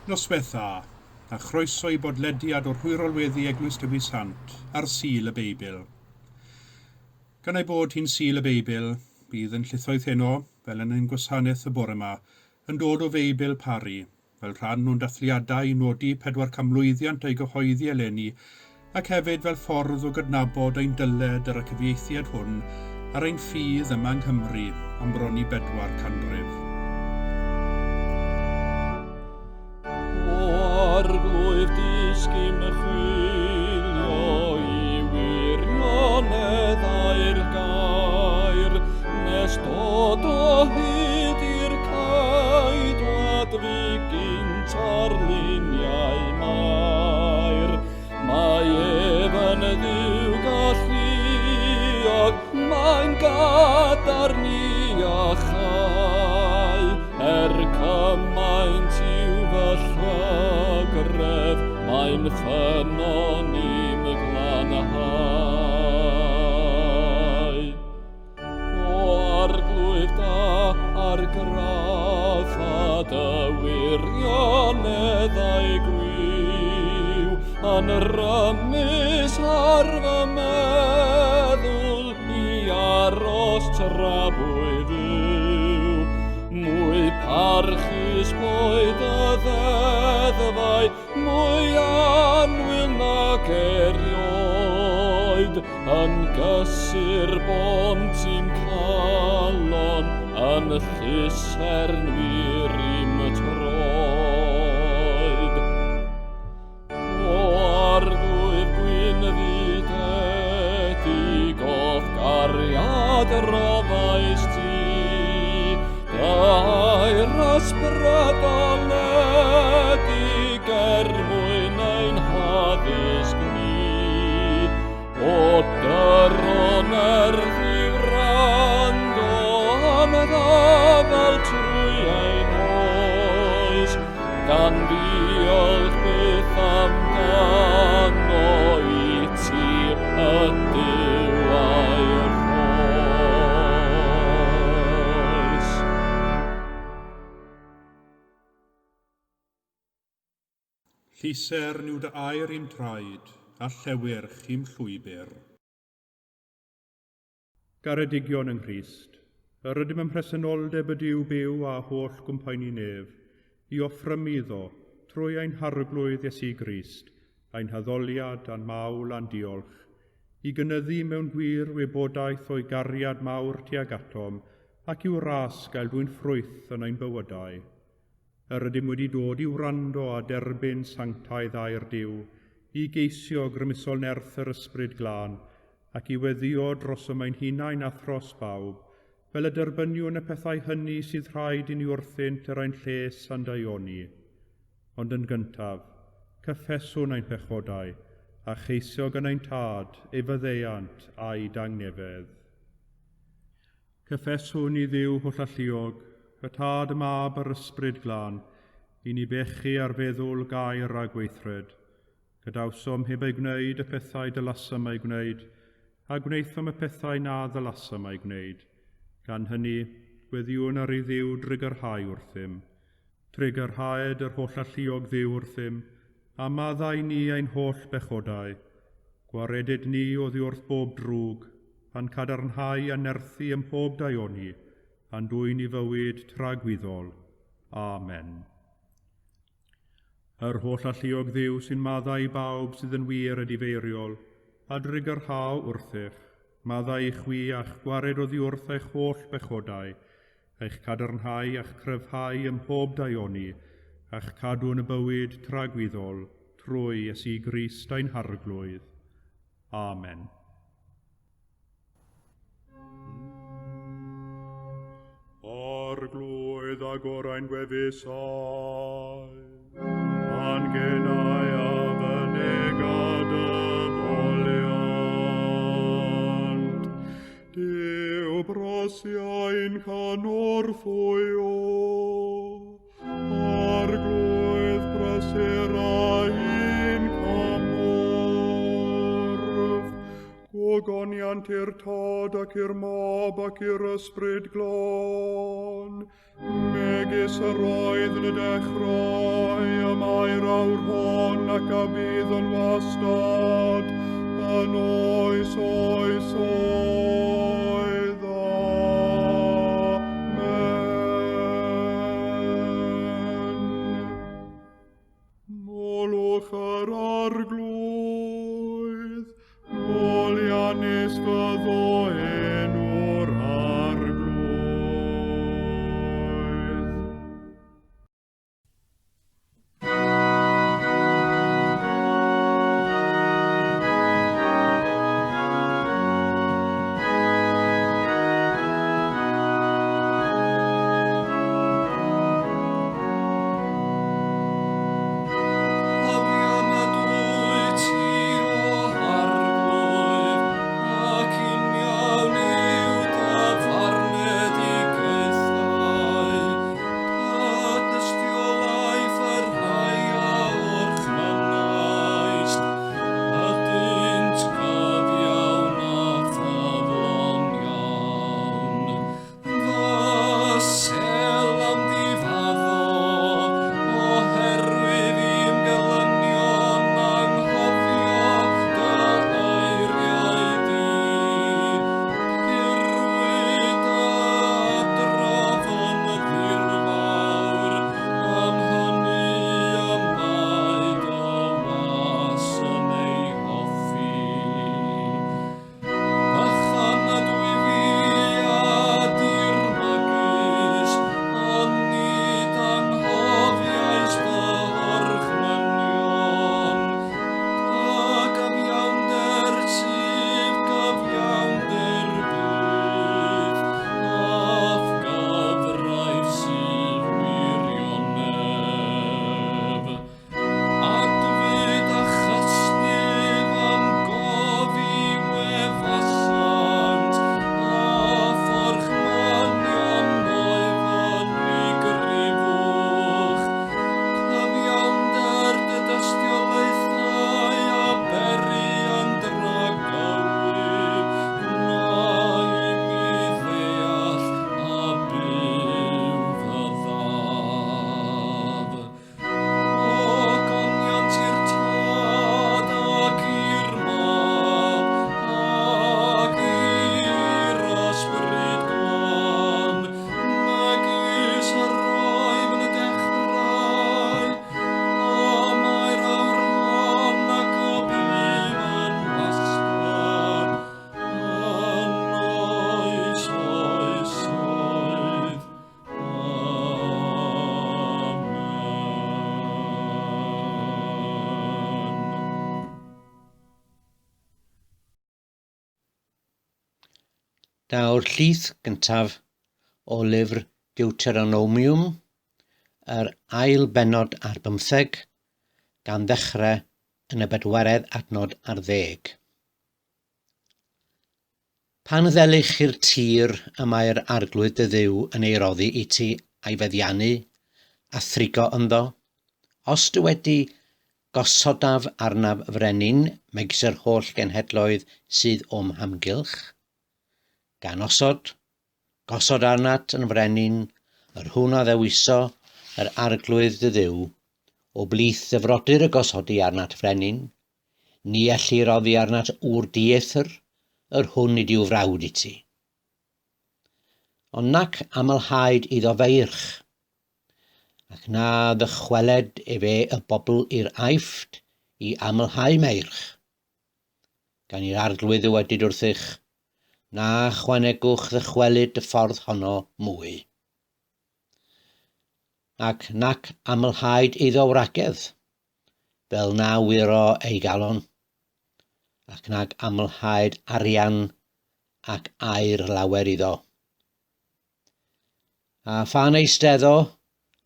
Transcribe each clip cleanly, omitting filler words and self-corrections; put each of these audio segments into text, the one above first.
Noswaith dda, a chroeso i bodlediad o'r hwyrol weddi Eglwys Dewi Sant ar Sul y Beibl. Gan ei bod hi'n Sul y Beibl, bydd yn llithoedd heno, fel yn ein gwasanaeth y bore yma, yn dod o Feibl Parry, fel rhan o'n dathliadau i nodi pedwar canmlwyddiant ei gyhoeddi eleni, ac hefyd fel ffordd o gydnabod ein dyled ar y cyfieithiad hwn ar ein ffydd yma yng Nghymru am bron i bedwar canrif. O Arglwydd disgyn chwilio i wirionedd a'r gair, nes dod o hyd i'r caedwad fu gynt ar luniau Mair. Mae ef yn Dduw galluog, mae'n gadarn i achau, er cymaint yw fy llygredd, mae'n ffynnon i'm glanhau. O Arglwydd da, argraff a dy wirioneddau gwiw, yn rymus ar fy meddwl i aros tra bwy fyw. Mwy parchus boed y ddeddfau, mwy annwyl nag erioed, yn gysur bont i'm calon, yn llusern wir i'm troed. O Arglwydd gwynfydedig, o'th gariad rofaist ti, dy air ysbrydoledig er mwyn ein haddysg ni. O dyron erth i wrando am ddyfal trwy ein oes, gan ddiolch byth amdano i ti y Duw a'i rhoes. Llusern yw dy air i'm traed, a llewyrch i'm llwybr. Garedigion yng Nghrist, yr ydym ym mhresenoldeb y Duw byw a holl gwmpaenu nef, i offrymu iddo, trwy ein Harglwydd Iesu Grist, ein haddoliad a'n mawl a'n diolch, i gynyddu mewn gwir wybodaeth o'i gariad mawr tuag atom, ac i'w ras gael dwyn ffrwyth yn ein bywydau. Yr ydym wedi dod i wrando a derbyn sanctaidd air Duw, i geisio grymusol nerth yr Ysbryd Glân, ac i weddïo drosom ein hunain a thros bawb, fel y derbyniwn y pethau hynny sydd rhaid i ni wrthynt er ein lles a'n daioni. Ond yn gyntaf, cyffeswn ein pechodau, a cheisio gan ein Tad ei faddeuant a'i dangnefedd. Cyffeswn i Dduw hollalluog, y Tad, y Mab a'r Ysbryd Glân, i ni bechu ar feddwl, gair a gweithred. Gadawsom heb eu gwneud y pethau dylasom eu gwneud, a gwnaethom y pethau na ddylasom eu gwneud. Gan hynny, gweddïwn ar i Dduw drugarhau wrthym. Trugarhaed yr hollalluog Dduw wrthym, a maddau ni ein holl bechodau. Gwaredid ni oddi wrth bob drwg, a'n cadarnhau a nerthu ym mhob daioni, a'n dwyn i fywyd tragwyddol. Amen. Yr holl alluog Dduw sy'n maddau i bawb sydd yn wir edifeiriol, a drugarhau wrthych, maddau i chwi a'ch gwared oddi wrth eich holl bechodau, eich cadarnhau a'ch cryfhau ym mhob daioni, a'ch cadw yn y bywyd tragwyddol, trwy Iesu Grist ein Harglwydd. Amen. Arglwydd agor ein gwefusau, a'n genau a fynega dy foliant. Duw brosiau'n cynorthwyo, Arglwydd brysur ein cymorth. Gogoniant i'r Tad ac i'r Mab ac i'r Ysbryd Glân, Megis yr oedd yn y dechrau, y mae'r awr hon ac a bydd yn wastad, yn oes oes oedd. Amen. Molwch yr Arglwydd, moliannus fyddo enw'r Arglwydd. Afion nad wyt ti, o Arglwydd, ac uniawn yw dy farnedigaethau. Dy dystiolaeth y rhai a orchmynaist, ydynt gyfiawn a ffyddlon iawn. Fy sel am ddifaddodd, oherwydd i'm gelynion anghofio dy eiriau di. Purwyd y adrodd yn ddirfawr, am hynny y mae dy was yn ei hoffi. Bychan ydw i fi a dirmygus, ond nid anghofiais dy orchmynion. Dy gyfiawnder sydd gyfiawnder byth, a'th gyfraith sydd wirionedd. Adfyd a chystudd am gof i wefasant, a phorchmanion oedd yn migrifwch. Cyfiawnder dy dystiolaethau a beri yn dragywydd, gwna i mi ddeall a byw fyddaf. O goniant i'r Tad ac i'r Mab ac i'r Ysbryd Glân, megis yr oedd yn y dechrau, y mae'r awr hon ac y bydd yn wastad, yn oes oesoedd. Amen. Daw'r llith gyntaf o lyfr Deuteronomium, yr ail bennod ar bymtheg, gan ddechrau yn y bedwaredd adnod ar ddeg. Pan ddelych i'r tir y mae'r Arglwydd dy Dduw yn ei roddi i ti a'i feddiannu, a thrigo ynddo, os dywedi, Gosodaf arnaf frenin megis yr holl genhedloedd sydd o'm hamgylch, gan osod, gosod arnat yn frenin yr hwn a ddewiso yr Arglwydd dy Dduw, o blith dy frodyr y gosodi arnat frenin, Ni ellir oddi arnat ŵr dieithr, yr hwn nid yw frawd i ti. Ond nac amlhaed iddo feirch, ac na ddychweled efe y bobl i'r Aifft i amlhau meirch. Gan i'r Arglwydd ddywedyd wrthych, Na chwanegwch ddychwelyd y ffordd honno mwy. Ac nac amlhaed iddo wragedd, fel na wyro ei galon, ac nag amlhaed arian ac aur lawer iddo. A phan eisteddo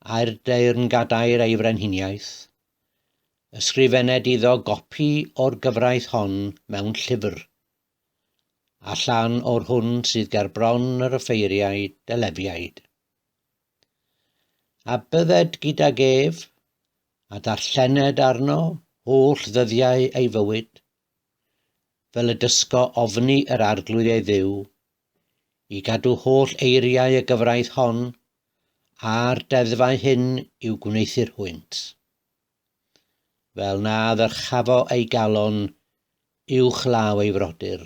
a'r deyrngadair ei frenhiniaeth, ysgrifenned iddo gopi o'r gyfraith hon mewn llyfr, allan o'r hwn sydd ger bron yr offeiriaid y Lefiaid. A bydded gydag ef, a darllened arno holl ddyddiau ei fywyd, fel y dysgo ofni yr Arglwydd ei Dduw, i gadw holl eiriau y gyfraith hon, A'r deddfau hyn i'w gwneuthur hwynt, fel na ddyrchafo ei galon uwch law ei frodyr,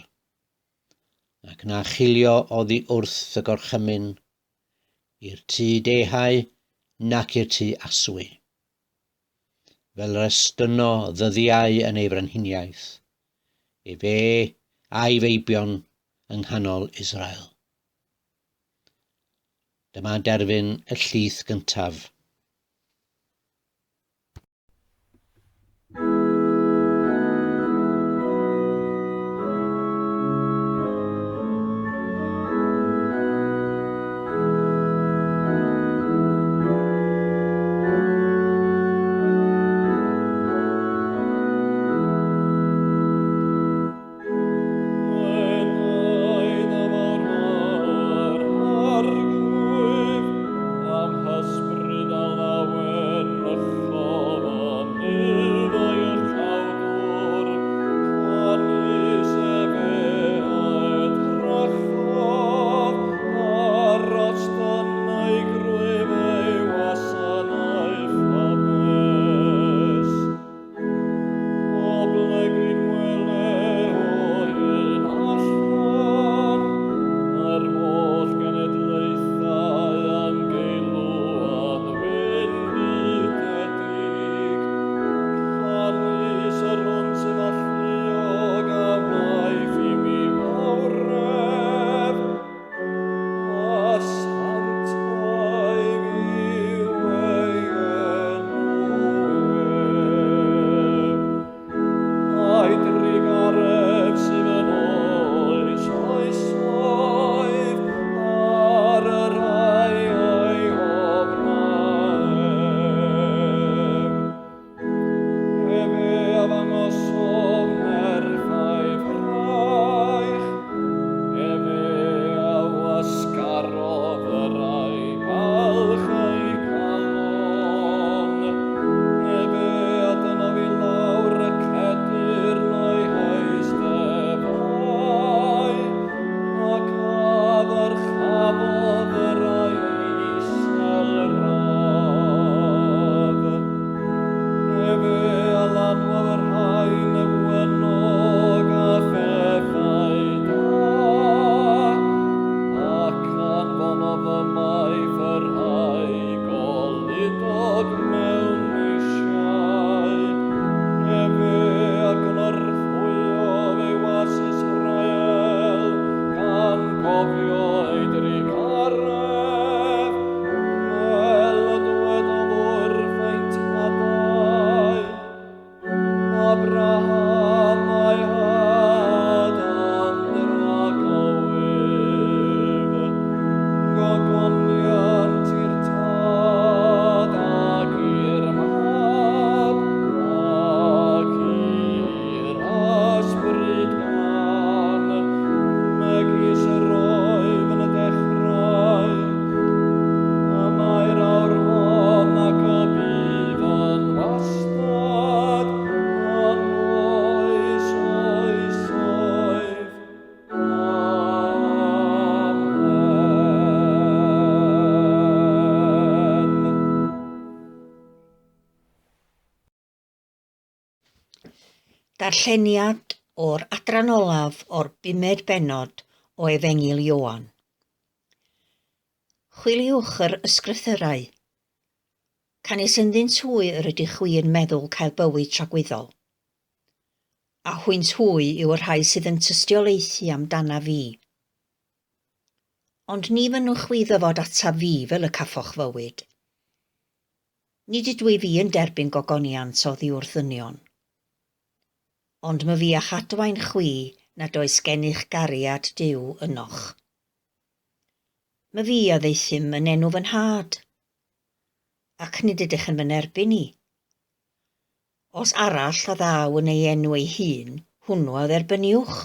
ac na chilio oddi wrth y gorchymyn i'r tu dehau nac i'r tu aswy, fel yr estynno ddyddiau yn ei frenhiniaeth, efe a'i feibion yng nghanol Israel. Dyma derfyn y llith gyntaf. Darlleniad o'r adran olaf o'r bumed bennod o Efengyl Ioan. Chwiliwch yr ysgrythyrau. Canys ynddynt hwy yr ydych chwi yn meddwl cael bywyd tragwyddol. A hwynt hwy yw y rhai sydd yn tystiolaethu amdanaf fi. Ond ni fynnwch chwi ddyfod ataf fi fel y caffoch fywyd. Nid ydw i fi yn derbyn gogoniant oddi wrth ddynion. Ond myfi a'ch adwaen chwi nad oes gennych gariad Duw ynoch. Myfi a ddaethum yn enw fy Nhad, ac nid ydych yn fy nerbyn i. Os arall a ddaw yn ei enw ei hun, hwnnw a dderbyniwch.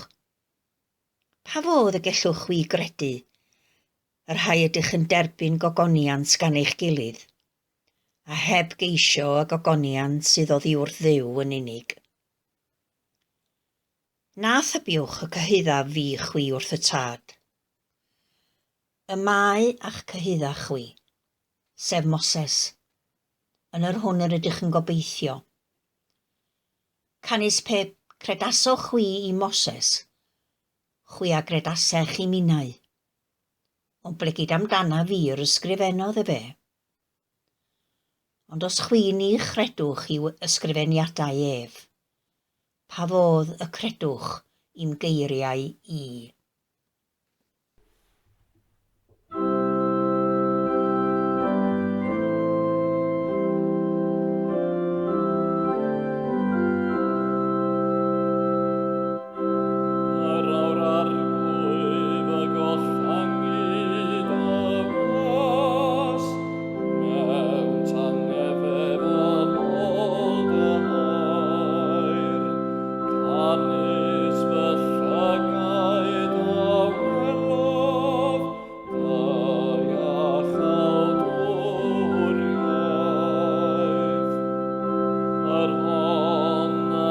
Pa fodd y gellwch chwi gredu y rhai ydych yn derbyn gogoniant gan eich gilydd, a heb geisio y gogoniant sydd oddi wrth Dduw yn unig. Na thybiwch y cyhuddaf fi chwi wrth y Tad. Y mae a'ch cyhudda chwi. sef Moses, yn yr hwn yr ydych yn gobeithio. Canys pe credasoch chwi i Moses, chwi a gredasech i minnau. Oblegid amdanaf fi yr ysgrifennodd efe. Ond os chwi ni chredwch i'w ysgrifeniadau ef, pa fodd y credwch i'm geiriau i? Yr awr arglwydd y gollangid y gwas, mewn tangnefedd a mold y aer. Canys fy llygaid a welodd dy iachawdwriaeth. Yr hon a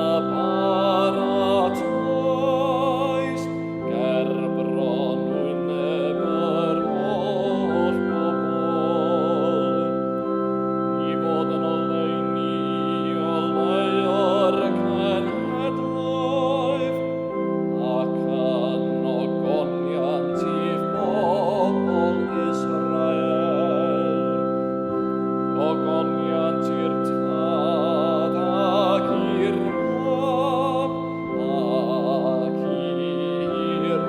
baratoes ger bron wyneb yr holl bobl, i fod yn oleuni oleuo'r cenhedloedd, ac yn ogoniant i bobl Israel. Ogoniant i'r Tad ac i'r Mab ac i'r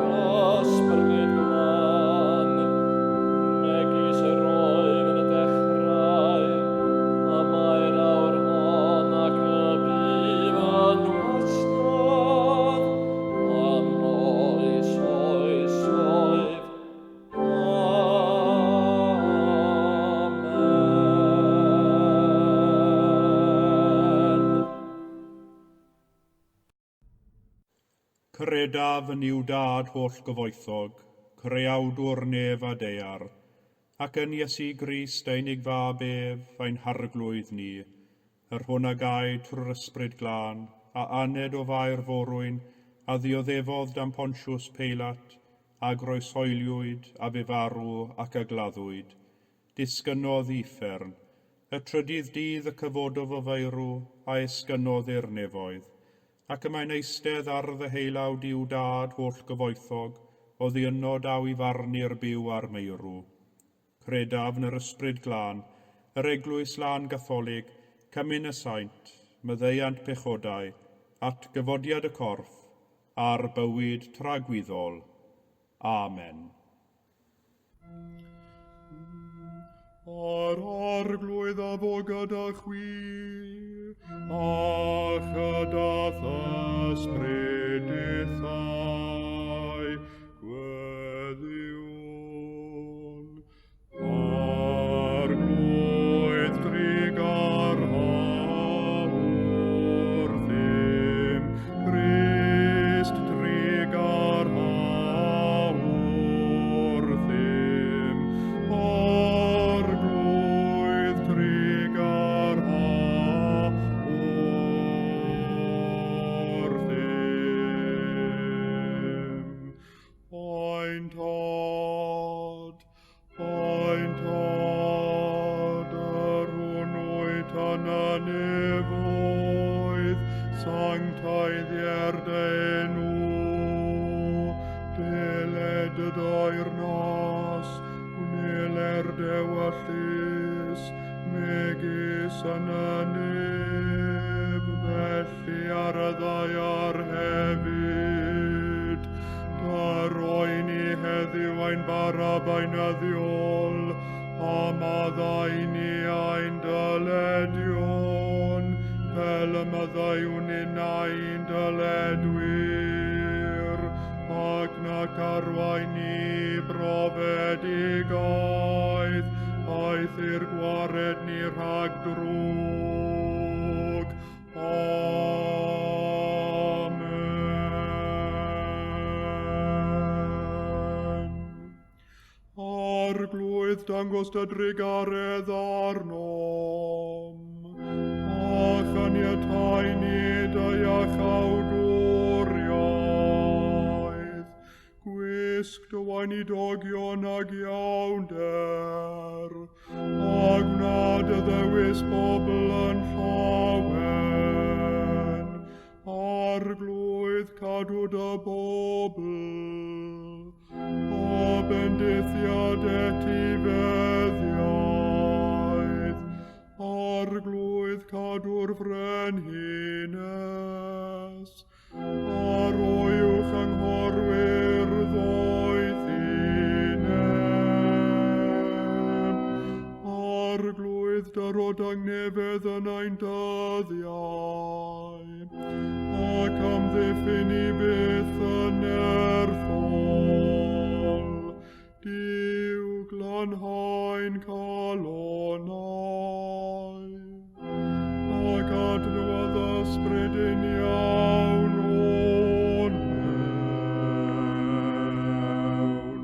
Ysbryd Glân, megis yr oedd yn y dechrau, y mae'r awr hon ac y bydd yn wastad, yn oes oesoedd. Amen. Credaf yn Nuw Dad holl gyfoethog, creawdwr nef a daear, ac yn Iesu Grist ei unig Fab ef, ein Harglwydd ni, yr hwn a gaed trwy'r Ysbryd Glân, a aned o Fair Forwyn, a ddioddefodd dan Pontius Peilat, a groeshoeliwyd, a fu farw, ac a gladdwyd. Disgynnodd i uffern. Y trydydd dydd y cyfododd o feirw, a esgynnodd i'r nefoedd. Ac y mae'n eistedd ar ddeheulaw Duw Dad holl gyfoethog, oddi yno daw i farnu'r byw a'r meirw. Credaf yn yr Ysbryd Glân, yr Eglwys Lân Gatholig, cymun y saint, maddeuant pechodau, atgyfodiad y corff, a'r bywyd tragwyddol. Amen. A'r Arglwydd a fo gyda chwi, a chyda th'ysbryd dithau. Gweddïwn. Arglwydd drugarha wrthym, Crist drugarha wrthym, Arglwydd drugarha wrthym. Ein Tad, ein Tad, yr hwn wyt yn y nefoedd, sancteiddier dy enw. Deled dy deyrnas, gwneler dy ewyllys, megis yn y nef, felly ar y ddaear hefyd. Da roi ni heddiw ein bara beunyddiol, a maddau ni ein dyledion, fel y maddeuwn ninnau i'n dyledwyr, ac nac arwain ni brofedigaeth, aeth i'r gwared ni rhag drwg. Amen. Arglwydd, dangos dy drugaredd arnom, a chaniatáu ni dy iachawdwriaeth. Gwisg dy weinidogion ag iawnder, a i'th bobl yn llawen. Arglwydd, cadw dy bobl, a bendithiad etifeddiaeth. Arglwydd, cadw'r frenhines, a roi uwch anghorwyr ddoethineb. Arglwydd, dyro dangnefedd yn ein dyddiau, ac amddiffyn i byth yn nerthol. Duw, glanhau'n calonnau, ac adnewyddu ysbryd uniawn o'n mewn.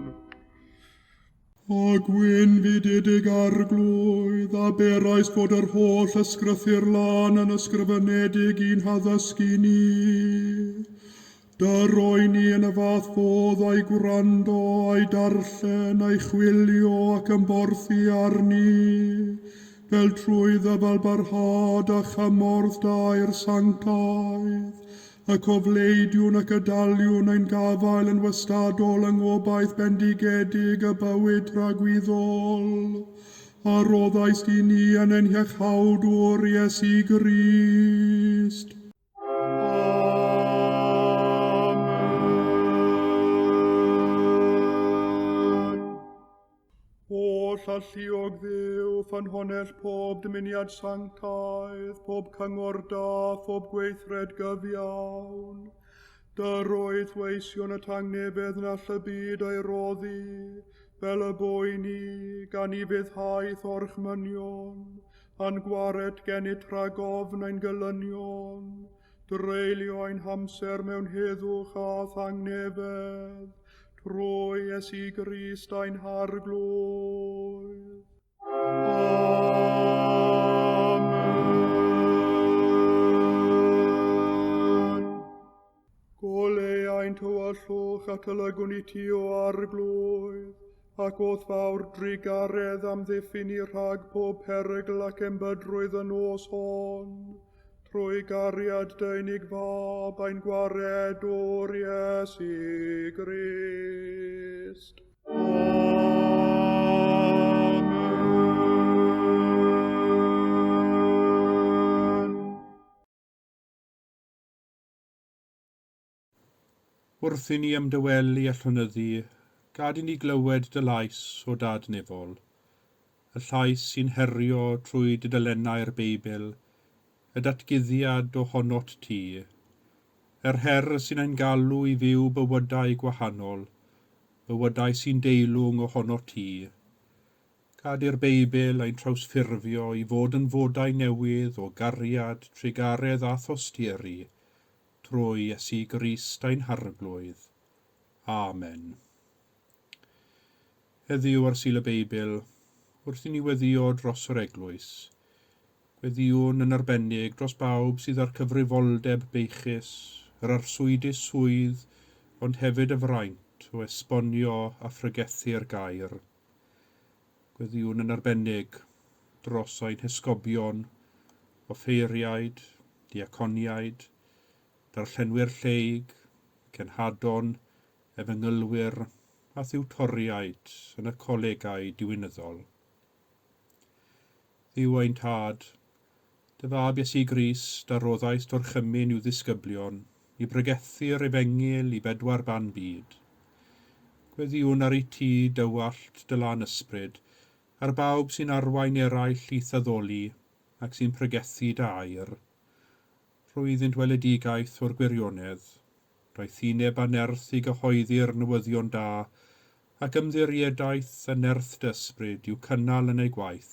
A gwynfydedig Arglwydd, a berais fod yr holl ysgrythur lân yn ysgrifenedig i'n haddysgu ni. Dyroi ni yn y fath fodd a'i gwrando, a'i darllen, a'i chwilio ac ymborthi arni, fel trwy ddyfalbarhad a chymorth da i'r sanctaidd, y cofleidiwn ac y daliwn ein gafael yn wastadol yng ngobaith bendigedig y bywyd tragwyddol, a roddaist i ni yn ein Hiachawdwr Iesu Grist. Amen. Holl alluog Dduw, ffynhonnell pob dymuniad sanctaidd, pob cyngor da, phob gweithred gyfiawn. Dyroedd weision y tangnefedd na all y byd ei roddi, fel y bo i ni, gan i fuddhaeth orchmynion, a'n gwared gennyt rhag ofn ein gelynion, dreulio ein hamser mewn heddwch a thangnefedd, trwy Iesu Grist ein Harglwydd. Amen. Goleuai'n tywyllwch ac olygwn i ti, o Arglwydd, ac o'th fawr drugaredd amddiffyn i rhag pob perygl ac embydrwydd y nos hon, trwy gariad dy unig fab ein gwaredwr Iesu Grist. Amen. Wrth i ni ymdawelu a llonyddu, gad i ni glywed dy lais, o Dad Nefol, y llais sy'n herio trwy dudalennau'r Beibl, y datguddiad ohonot ti, yr her sy'n ein galw i fyw bywydau gwahanol, bywydau sy'n deilwng ohonot ti. Gad i'r Beibl ein trawsffurfio i fod yn fodau newydd o gariad, trugaredd a thosturi, trwy Iesu Grist ein Harglwydd. Amen. Heddiw ar Sul y Beibl, wrth i ni weddïo dros yr Eglwys, gweddïwn yn arbennig dros bawb sydd â'r cyfrifoldeb beichus, yr arswydus swydd, ond hefyd y fraint o esbonio a phregethu'r gair. Gweddïwn yn arbennig dros ein hesgobion, offeiriaid, diaconiaid, darllenwyr lleyg, cenhadon, efengylwyr a thiwtoriaid yn y colegau diwinyddol. Dduw ein Tad, dy Fab Iesu Grist a roddaist orchymyn i'w ddisgyblion i bregethu'r efengyl i bedwar ban byd. Gweddïwn ar i ti dywallt dy lân ysbryd ar bawb sy'n arwain eraill i'th addoli ac sy'n pregethu dy air. Rhoi iddynt weledigaeth o'r gwirionedd, doethineb a nerth i gyhoeddi'r newyddion da, ac ymddiriedaeth a nerth dy ysbryd i'w cynnal yn eu gwaith,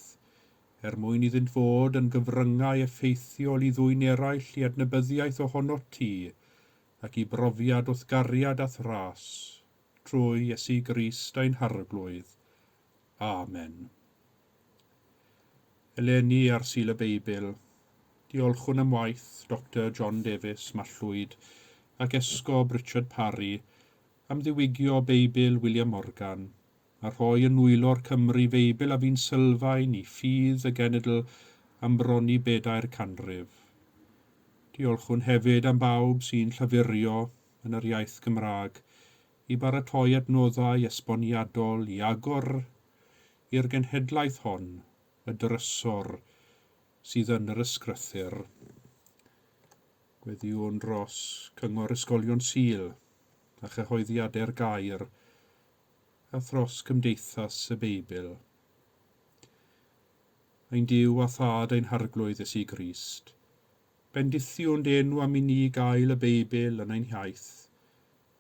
er mwyn iddynt fod yn gyfryngau effeithiol i ddwyn eraill i adnabyddiaeth ohonot ti, ac i brofiad o'th gariad a'th ras, trwy Iesu Grist ein Harglwydd. Amen. Eleni ar Sul y Beibl, diolchwn am waith Doctor John Davies, Mallwyd, ac Esgob Richard Parry am ddiwygio Beibl William Morgan a rhoi yn nwylo'r Cymry Feibl a fu'n sylfaen i ffydd y genedl am bron i bedair canrif. Diolchwn hefyd am bawb sy'n llafurio yn yr iaith Gymraeg i baratoi adnoddau esboniadol i agor i'r genhedlaeth hon y drysor sydd yn yr ysgrythur. Gweddïwn dros Cyngor Ysgolion Sul a chyhoeddiadau'r gair a thros Cymdeithas y Beibl. Ein Duw a Thad ein Harglwydd Iesu Grist, bendithiwn dy enw am i ni gael y Beibl yn ein hiaith,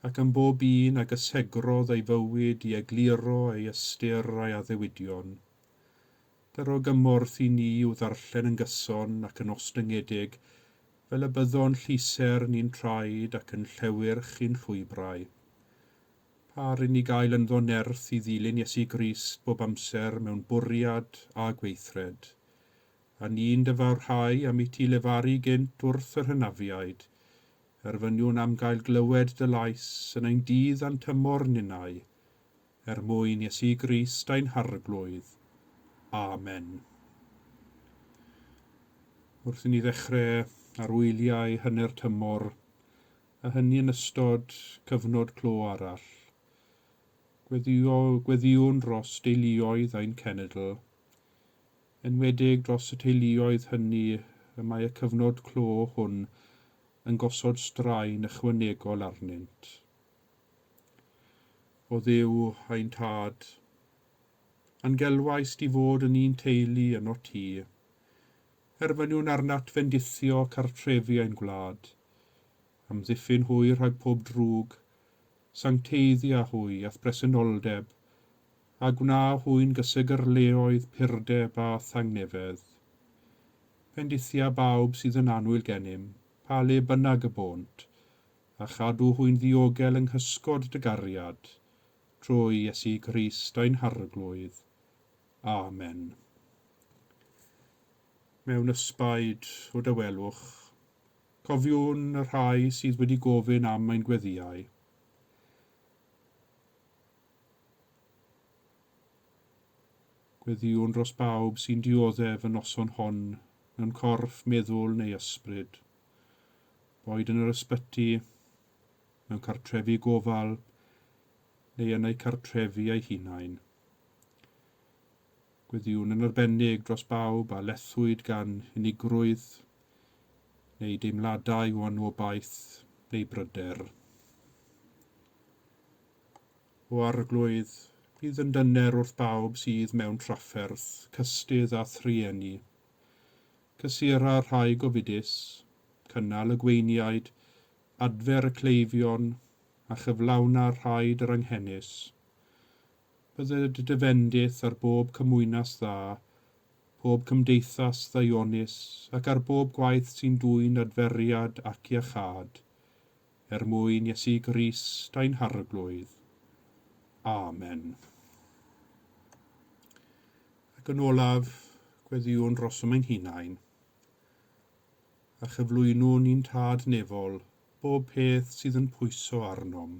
ac am bob un a gysegrodd ei fywyd i egluro ei ystyr a'i addewidion. Dyro gymorth i ni i'w ddarllen yn gyson ac yn ostyngedig, fel y byddo'n lluser ni'n traed ac yn llewyrch i'n llwybrau. Par i ni gael ynddo nerth i ddilyn Iesu Grist bob amser mewn bwriad a gweithred. A ni'n dy fawrhau am i ti lefaru gynt wrth yr hynafiaid, erfyniwn am gael glywed dy lais yn ein dydd a'n tymor ninnau, er mwyn Iesu Grist ein Harglwydd. Amen. Wrth i ni ddechrau ar wyliau hanner tymor, a hynny yn ystod cyfnod clo arall, gweddio, gweddiwn dros deuluoedd ein cenedl, enwedig dros y teuluoedd hynny y mae y cyfnod clo hwn yn gosod straen ychwanegol arnynt. O Dduw, ein Tad, a'n gelwais di fod yn un teulu ynot ti. Erfyniwn arnat fendithio cartrefi ein gwlad, amddiffyn hwy rhag pob drwg, sancteiddia hwy a'th bresenoldeb, a gwna hwy'n gysegrleoedd purdeb a thangnefedd. Bendithia bawb sydd yn annwyl gennym, pa le bynnag y bônt, a chadw hwy'n ddiogel yng nghysgod dy gariad, trwy Iesu Grist ein Harglwydd. Amen. Mewn ysbaid o dawelwch, cofiwn y rhai sydd wedi gofyn am ein gweddïau. Gweddïwn dros bawb sy'n dioddef y noson hon mewn corff, meddwl neu ysbryd. Boed yn yr ysbyty, mewn cartrefi gofal, neu yn eu cartrefi eu hunain. Gweddïwn yn arbennig dros bawb a lethwyd gan unigrwydd, neu deimladau o anobaith neu bryder. O Arglwydd, bydd yn dyner wrth bawb sydd mewn trafferth, cystudd a thrueni. Cysura rhai gofidus, cynnal y gweiniaid, adfer y cleifion, a chyflawna rhaid yr anghenus. Bydded dy fendith ar bob cymwynas dda, pob cymdeithas ddaionus, ac ar bob gwaith sy'n dwyn adferiad ac iachâd, er mwyn Iesu Grist ein Harglwydd. Amen. Ac yn olaf, gweddïwn drosom ein hunain, a chyflwynwn i'n Tad nefol bob peth sydd yn pwyso arnom.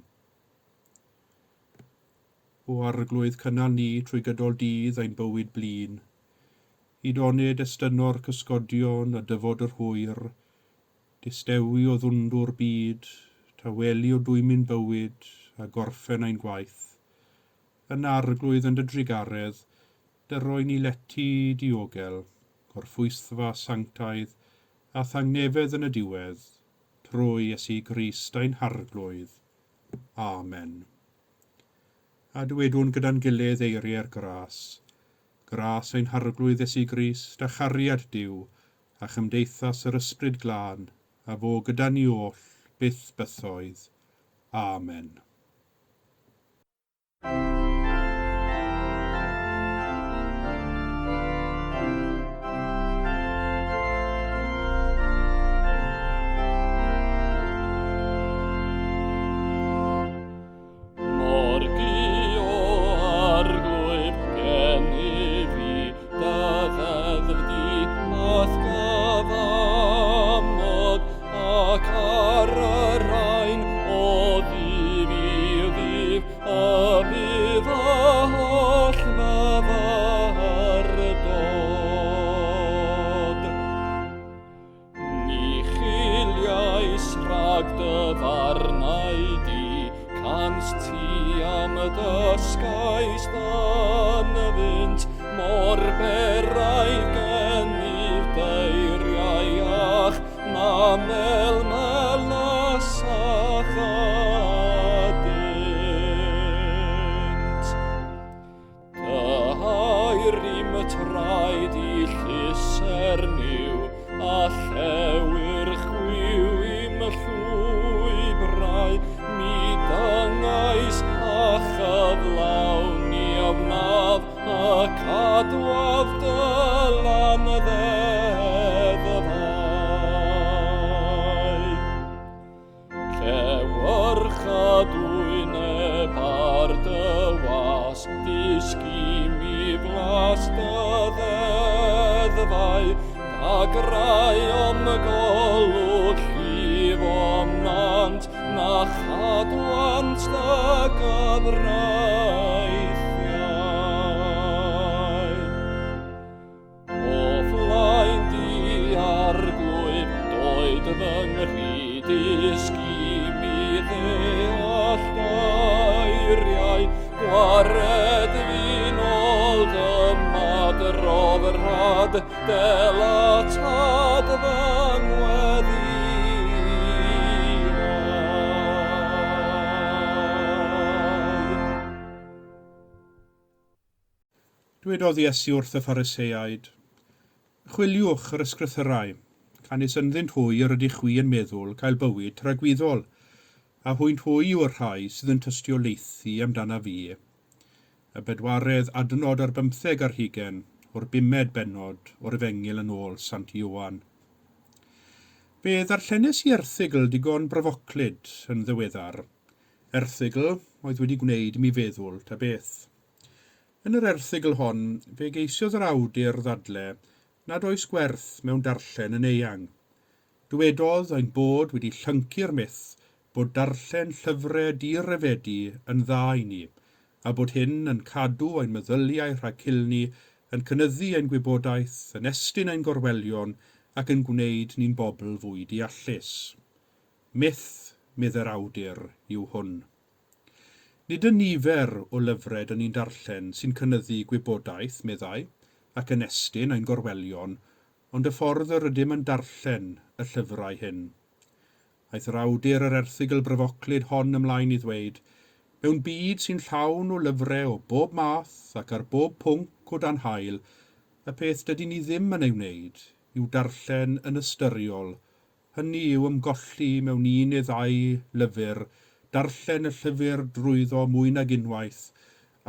O Arglwydd, cynnal ni trwy gydol dydd ein bywyd blin. Hyd onid estyno'r cysgodion a dyfod yr hwyr, distewi o ddwndwr byd, tawelu o dwymyn bywyd a gorffen ein gwaith. Yn Arglwydd yn dy drugaredd, dyroi ni lety diogel, gorffwysfa sanctaidd, a thangnefedd yn y diwedd, trwy Iesu Grist ein Harglwydd. Amen. A dywedwn gyda'n gilydd eiriau'r gras. Gras ein Harglwydd Iesu Grist, a chariad Duw, a chymdeithas yr Ysbryd Glân, a fo gyda ni oll, byth bythoedd. Amen. Mor gu o Arglwydd gennyf i dy ddeddf di a'th gyfamod, ac ar y rhain o ddydd i enaid i llusern yw, a llewyrch gwiw i'm llwybrau, mi dyngais a chyflawn i a wnaf, a cadwaf dylan ddeddfau. Llewyrch a dwyneb ar dy was, dysg i mi flas dy ddeddfau, dagrau o'm golwg llif o'm nant, na chadwant dy gyfreithiau. O flaen di Arglwydd, doed fy nghryd, dysg i mi ddeall geiriau, gwared fi'n ôl dy madrodd rhad, del atad fy ngweddïau. Dwedodd Iesu wrth y Phariseaid, Chwiliwch yr ysgrythyrau, canys ynddynt hwy yr ydych chwi yn meddwl cael bywyd tragwyddol, a hwynt hwy yw'r rhai sydd yn tystiolaethu amdanaf fi. Y bedwaredd adnod ar bymtheg ar hugain o'r bumed bennod o'r Efengyl yn ôl Sant Ioan. Fe ddarllenes i erthygl digon bryfoclyd yn ddiweddar, erthygl oedd wedi gwneud i mi feddwl ta beth. Yn yr erthygl hon, fe geisiodd yr awdur ddadle nad oes gwerth mewn darllen yn eang. Dywedodd ein bod wedi llyncu'r myth bod darllen llyfrau di-ryfedu yn dda i ni, a bod hyn yn cadw ein meddyliau rhag culni, yn cynyddu ein gwybodaeth, yn estyn ein gorwelion ac yn gwneud ni'n bobl fwy deallus. Myth, meddai'r awdur, yw hwn. Nid y nifer o lyfrau dyn ni'n darllen sy'n cynyddu gwybodaeth, meddai, ac yn estyn ein gorwelion, ond y ffordd yr ydym yn darllen y llyfrau hyn. Aeth yr awdur yr erthygl bryfoclyd hon ymlaen i ddweud, Mewn byd sy'n llawn o lyfrau o bob math ac ar bob pwnc o dan haul, y peth dydyn ni ddim yn ei wneud yw darllen yn ystyriol. Hynny yw ymgolli mewn un neu ddau lyfr, darllen y llyfr drwyddo mwy nag unwaith,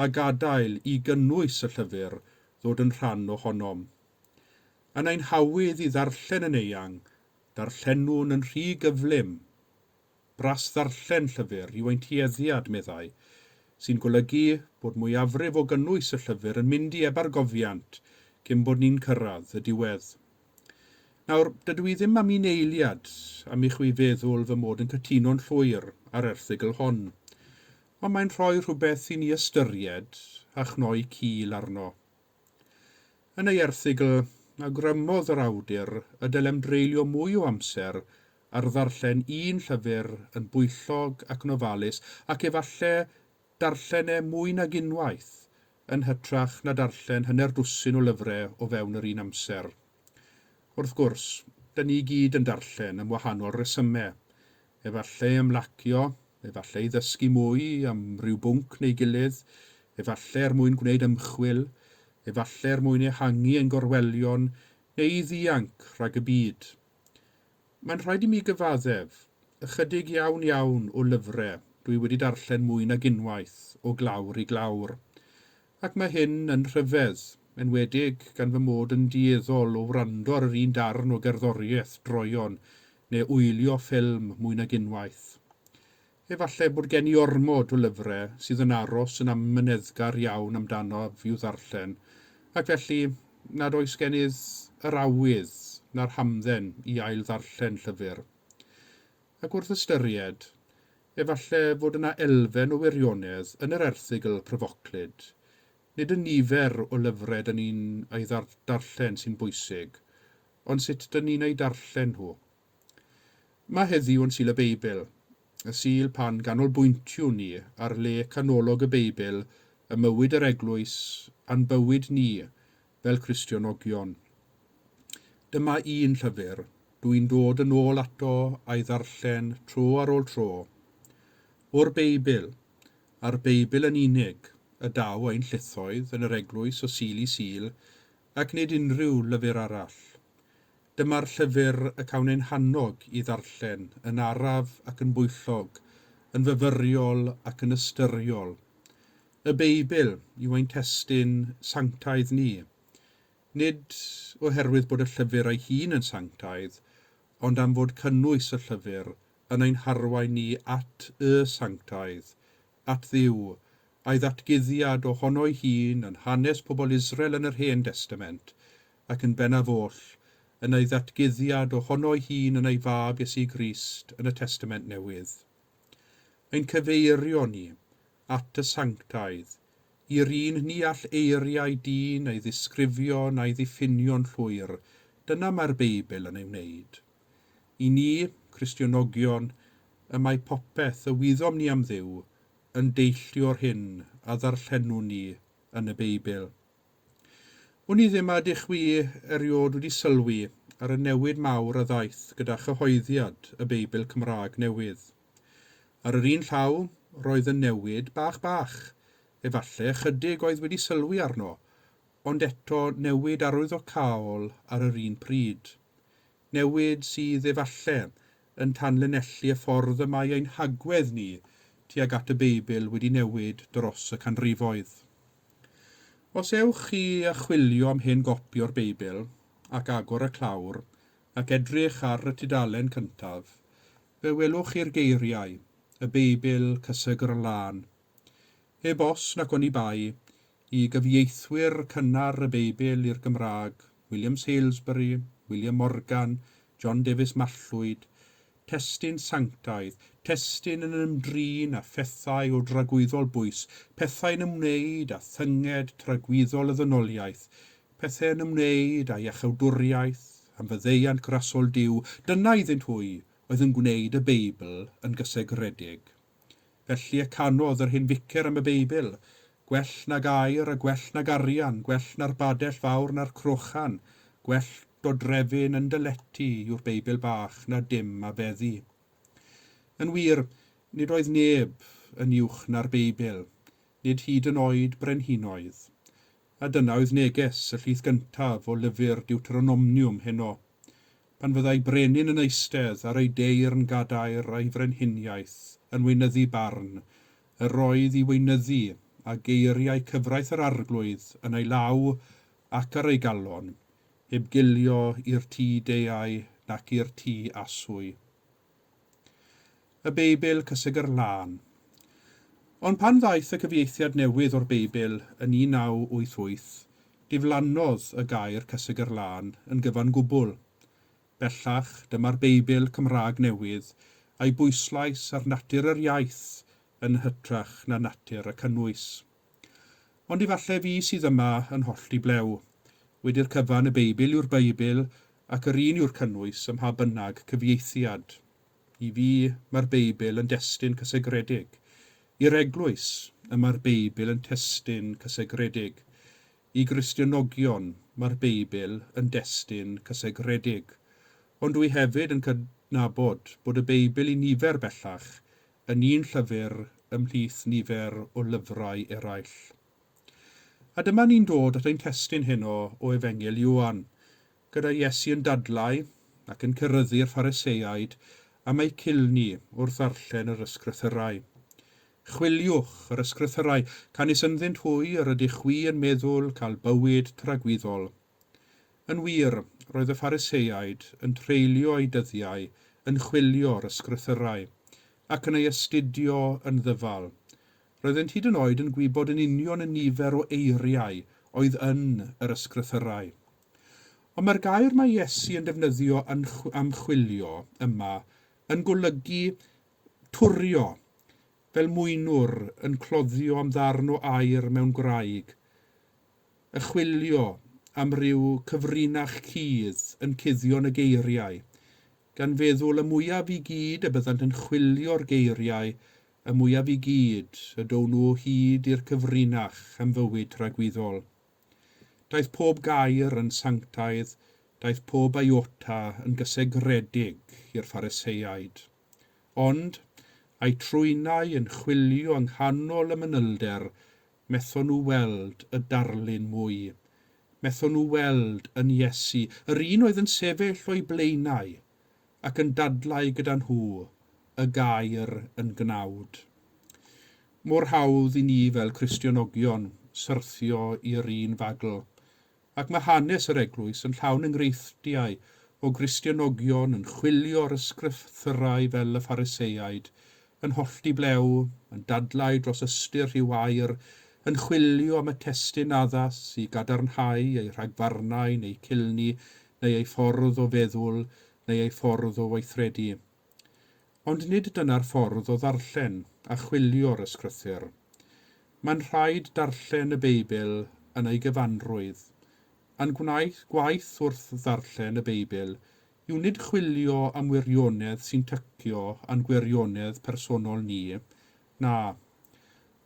a gadael i gynnwys y llyfr ddod yn rhan ohonom. Yn ein hawydd i ddarllen yn eang, darllenwn yn rhy gyflym. Bras-ddarllen llyfr yw ein tueddiad, meddai, sy'n golygu bod mwyafrif o gynnwys y llyfr yn mynd i ebargofiant cyn bod ni'n cyrraedd y diwedd. Nawr, dydw i ddim am un eiliad am i chwi feddwl fy mod yn cytuno'n llwyr â'r erthygl hon, ond mae'n rhoi rhywbeth i ni ystyried a chnoi cil arno. Yn ei erthygl, awgrymodd yr awdur y dylem dreulio mwy o amser ar ddarllen un llyfr yn bwyllog ac yn ofalus ac efallai darllen e mwy nag unwaith yn hytrach na darllen hanner dwsin o lyfrau o fewn yr un amser. Wrth gwrs, dyn ni gyd yn darllen am wahanol resymau. Efallai ymlacio, efallai i ddysgu mwy am ryw bwnc neu gilydd, efallai er mwyn gwneud ymchwil, efallai er mwyn ehangu ein gorwelion neu i ddianc rhag y byd. Mae'n rhaid i mi gyfaddef, ychydig iawn iawn o lyfrau dwi wedi darllen mwy nag unwaith o glawr i glawr. Ac mae hyn yn rhyfedd, enwedig gan fy mod yn dueddol o wrando ar yr un darn o gerddoriaeth droeon neu wylio ffilm mwy nag unwaith. Efallai bod gen i ormod o lyfrau sydd yn aros yn amyneddgar iawn amdanaf i'w ddarllen, ac felly nad oes gennyf yr awydd na'r hamdden i ail-ddarllen llyfr. Ac wrth ystyried, efallai fod yna elfen o wirionedd yn yr erthygl pryfoclyd. Nid y nifer o lyfrau dyn ni'n ei darllen sy'n bwysig, ond sut dyn ni'n eu darllen nhw. Mae heddiw yn Sul y Beibl, y Sul pan ganolbwyntiwn ni ar le canolog y Beibl ym mywyd yr Eglwys a'n bywyd ni fel Cristionogion. Dyma un llyfr dw i'n dod yn ôl ato a'i ddarllen tro ar ôl tro. O'r Beibl, a'r Beibl yn unig, y daw ein llithoedd yn yr eglwys o Sul i Sul, ac nid unrhyw lyfr arall. Dyma'r llyfr y cawn ein hannog i ddarllen, yn araf ac yn bwyllog, yn fyfyriol ac yn ystyriol. Y Beibl yw ein testun sanctaidd ni. Nid oherwydd bod y llyfr ei hun yn sanctaidd, ond am fod cynnwys y llyfr yn ein harwain ni at y sanctaidd, at Dduw, a'i ddatguddiad ohono'i hun yn hanes pobl Israel yn yr Hen Destament, ac yn bennaf oll, yn ei ddatguddiad ohono'i hun yn ei Fab Iesu Grist yn y Testament Newydd. Ein cyfeirio ni at y sanctaidd, i'r un ni all eiriau dyn ei ddisgrifio na'i ddiffinio'n llwyr, dyna mae'r Beibl yn ei wneud. I ni, Cristionogion, y mae popeth y wyddom ni am Dduw yn deillio'r hyn a ddarllenwn ni yn y Beibl. Wn i ddim a ydych chwi erioed wedi sylwi ar y newid mawr a ddaeth gyda chyhoeddiad y Beibl Cymraeg newydd. Ar yr un llaw, roedd yn newid bach bach, efallai ychydig oedd wedi sylwi arno, ond eto newid arwyddocaol ar yr un pryd. Newid sydd efallai yn tanlinellu y ffordd y mae ein hagwedd ni tuag at y Beibl wedi newid dros y canrifoedd. Os ewch chi a chwilio am hen gopi o'r Beibl, ac agor y clawr, ac edrych ar y tudalen cyntaf, fe welwch chi'r geiriau, y Beibl cysegr lân. Heb os nac oni bai, i gyfieithwyr cynnar y Beibl i'r Gymraeg, William Salesbury, William Morgan, John Davies Mallwyd, testun sanctaidd, testun yn ymdrin â phethau o dragwyddol bwys, pethau yn ymwneud â thynged tragwyddol y ddynoliaeth, pethau yn ymwneud â iachawdwriaeth, am faddeuant grasol Duw, dyna iddynt hwy oedd yn gwneud y Beibl yn gysegredig. Felly y canodd yr hen ficer am y Beibl, gwell nag aur a gwell nag arian, gwell na'r badell fawr na'r crochan, gwell dodrefn yn dy lety yw'r Beibl bach na dim a feddi. Yn wir, nid oedd neb yn uwch na'r Beibl, nid hyd yn oed brenhinoedd. A dyna oedd neges y llith gyntaf o lyfr Deuteronomiwm heno, pan fyddai brenin yn eistedd ar ei deyrn gadair a'i frenhiniaeth yn weinyddu barn, yr oedd i weinyddu a geiriau cyfraith yr Arglwydd yn ei law ac ar ei galon, heb gilio i'r tŷ deau nac i'r tŷ aswy. Y Beibl cysegr lân. Ond pan ddaeth y cyfieithiad newydd o'r Beibl yn 1988, diflannodd y gair cysegr lân yn gyfan gwbl. Bellach, dyma'r Beibl Cymraeg newydd, a'i bwyslais ar natur yr iaith yn hytrach na natur y cynnwys. Ond efallai fi sydd yma yn hollti blew. Wedi'r cyfan y Beibl yw'r Beibl ac yr un yw'r cynnwys ym mha bynnag cyfieithiad. I fi, mae'r Beibl yn destun cysegredig. I'r Eglwys, y mae'r Beibl yn testun cysegredig. I Gristionogion, mae'r Beibl yn destun cysegredig. Ond dwi hefyd yn cydnabod bod y Beibl i nifer bellach yn un llyfr ymhlith nifer o lyfrau eraill. A dyma ni'n dod at ein testun heno o Efengyl Ioan, gyda Iesu yn dadlau ac yn ceryddu'r Phariseaid am eu culni wrth ddarllen yr Ysgrythyrau. Chwiliwch yr Ysgrythyrau, canys ynddynt hwy yr ydych chwi yn meddwl cael bywyd tragwyddol. Yn wir, roedd y Phariseaid yn treulio eu dyddiau yn chwilio'r Ysgrythyrau, ac yn ei astudio yn ddyfal. Roeddent hyd yn oed yn gwybod yn union y nifer o eiriau oedd yn yr Ysgrythyrau. Ond mae'r gair mae Iesu yn defnyddio yn am chwilio yma yn golygu twrio, fel mwynwr yn cloddio am ddarn o aur mewn gwraig, y chwilio am ryw cyfrinach cudd yn cuddio yn y geiriau, gan feddwl y mwyaf i gyd y byddant yn chwilio'r geiriau, y mwyaf i gyd y down nhw o hyd i'r cyfrinach am fywyd tragwyddol. Daeth pob gair yn sanctaidd, daeth pob iota yn gysegredig i'r Phariseaid. Ond, a'u trwynau yn chwilio yng nghanol y manylder, methon nhw weld y darlun mwy. Methon nhw weld yn Iesu yr un oedd yn sefyll o'u blaenau ac yn dadlau gyda nhw, y gair yn gnawd. Mor hawdd i ni fel Cristionogion syrthio i'r un fagl, ac mae hanes yr eglwys yn llawn enghreifftiau o Gristionogion yn chwilio'r ysgrythurau fel y Phariseaid, yn hollti blew, yn dadlau dros ystyr rhyw air, yn chwilio am y testun addas i gadarnhau eu rhagfarnau neu cilni neu eu ffordd o feddwl neu eu ffordd o weithredu. Ond nid dyna'r ffordd o ddarllen a chwilio'r ysgrythur. Mae'n rhaid darllen y Beibl yn ei gyfanrwydd. A'n gwnaeth gwaith wrth ddarllen y Beibl yw nid chwilio am wirionedd sy'n tycio â'n gwirionedd personol ni, na,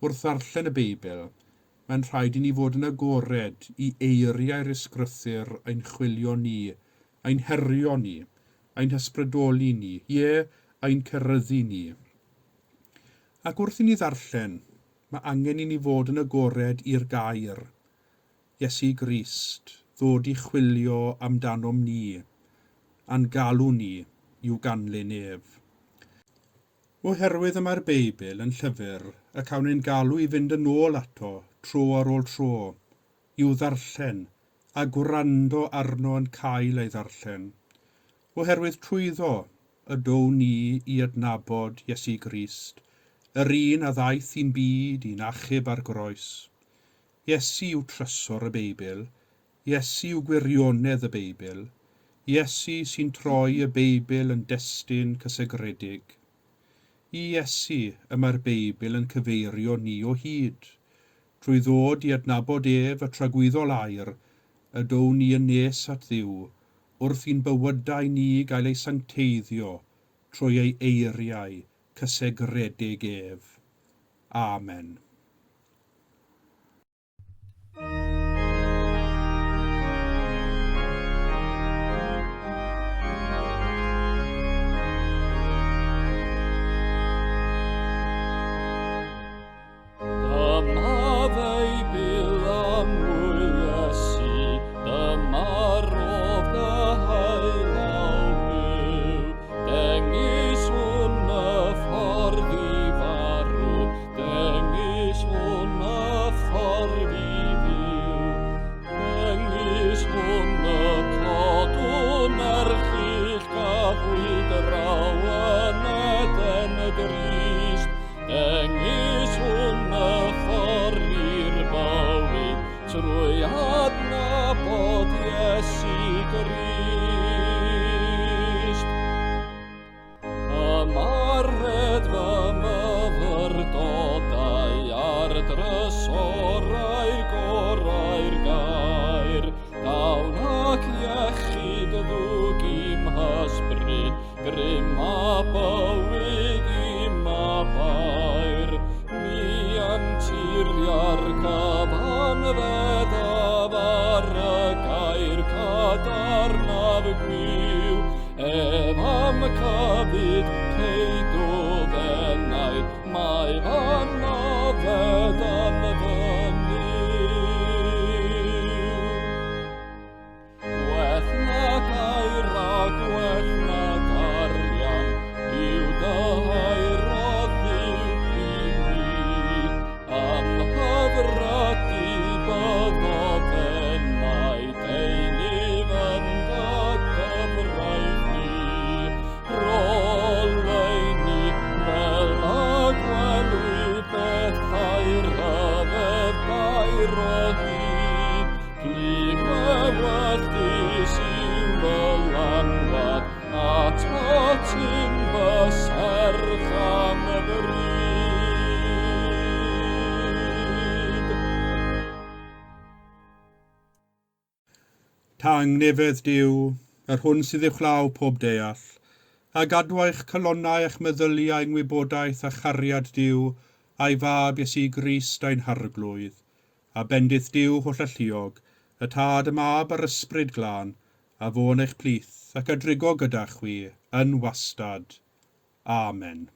wrth ddarllen y Beibl, mae'n rhaid i ni fod yn agored i eiriau'r ysgrythur ein chwilio ni, ein herio ni, ein hysbrydoli ni, ie, ein ceryddu ni. Ac wrth i ni ddarllen, mae angen i ni fod yn agored i'r gair, Iesu Grist, ddod i chwilio amdanom ni, a'n galw ni i'w ganlyn ef. Oherwydd y mae'r Beibl yn llyfr y cawn ein galw i fynd yn ôl ato tro ar ôl tro, i'w ddarllen, a gwrando arno yn cael ei ddarllen. Oherwydd trwyddo y down ni i adnabod Iesu Grist, yr un a ddaeth i'n byd i'n achub ar groes. Iesu yw trysor y Beibl, Iesu yw gwirionedd y Beibl, Iesu sy'n troi y Beibl yn destun cysegredig. I Iesu y mae'r Beibl yn cyfeirio ni o hyd. Trwy ddod i adnabod ef, y tragwyddol air, y down ni yn nes at Dduw, wrth i'n bywydau ni gael eu sancteiddio trwy ei eiriau cysegredig ef. Amen. Dyma Feibl am ŵyl Iesu, dyma rof gyhaelaw byw. Dengys hwn y ffordd i farw, dengys hwn y ffordd i fyw. Dengys hwn y codwn erchyll gafwyd draw yn Eden drist. Dengys hwn y ffordd i'r bywyd trwy adnabod Iesu Grist. Ymared fy myfyrdodau ar drysorau'r gorau'r gair, dawn ac iechyd ddwg i'm hysbryd, grym a bywyd i'm abair. Mi anturia'r cyfan feddaf ar y gair cadarnaf gwiw, ef am cyfyd ceidw f'enaid, mae fan ofed yn fy Nuw. Gwell nag aur a gwell nag arian yw dy air o Dduw i mi. Am hyfrydu byddo f'enaid einyf yn dy gyfraith di. Roleini fel y gwelwyd bethau rhyfedd gair o hyd. Plyg ewyllys yw fy lanwad, atat i'm fy serch am bryd. Tangnefedd Duw, yr hwn sydd uwchlaw pob deall, a gadw eich calonnau a'ch meddyliau yng ngwybodaeth a chariad Duw a'i Fab Iesu Grist ein Harglwydd, a bendith Duw hollalluog, y Tad, y Mab a'r Ysbryd Glân, a fo yn eich plith ac a drigo gyda chwi yn wastad. Amen.